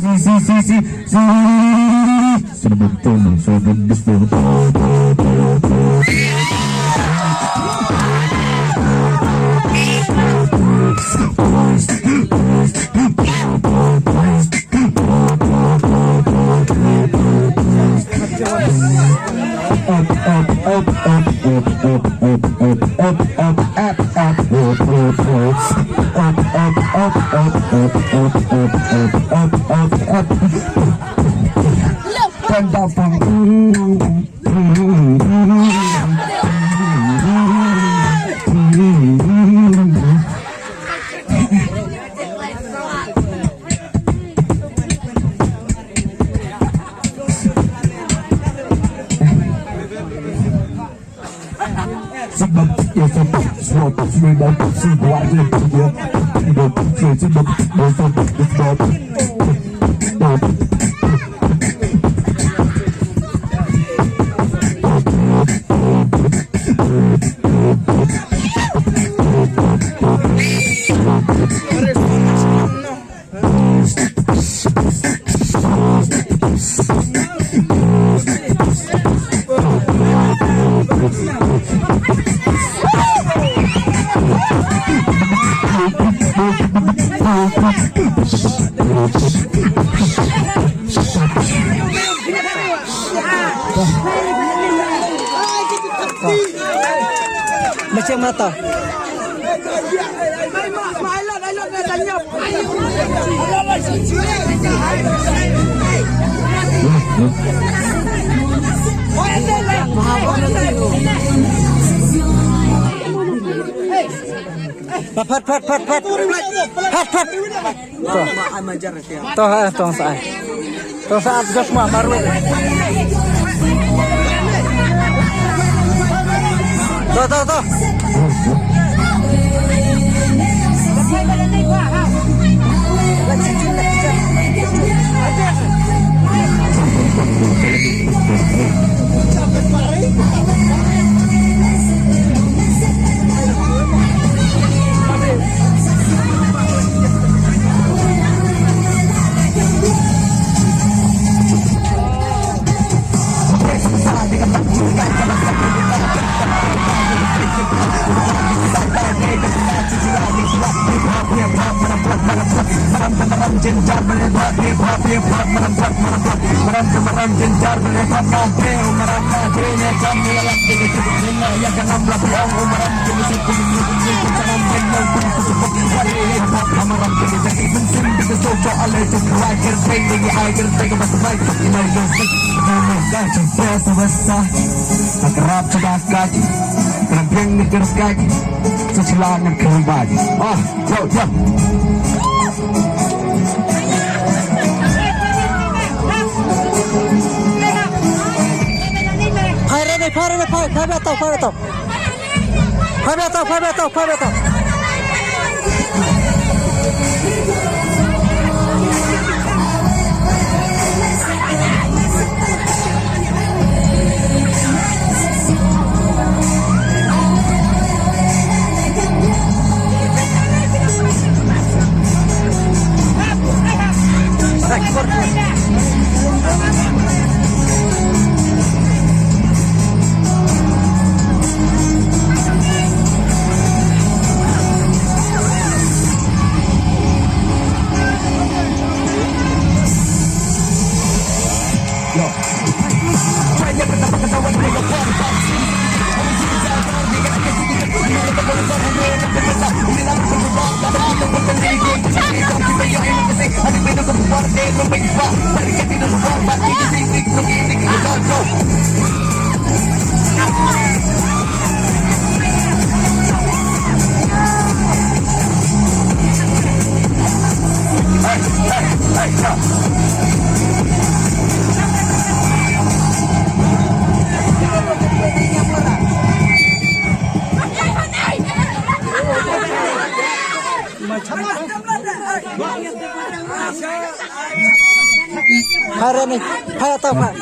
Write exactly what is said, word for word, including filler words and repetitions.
Si, si, si, si, si. Sebentar, sebentar. Macam mata. Phat, phat, phat, phat. Phat, phat. To. To, ha, to sa ai. To sa at jos ma marwe. To, to, to. Ah, jauh, jauh. Phai re ne, phai re ne, phai, phai ba tau, phai ba tau. Phai ba tau, phai ba tau, phai ba tau. Phai re ne, phai ata phai.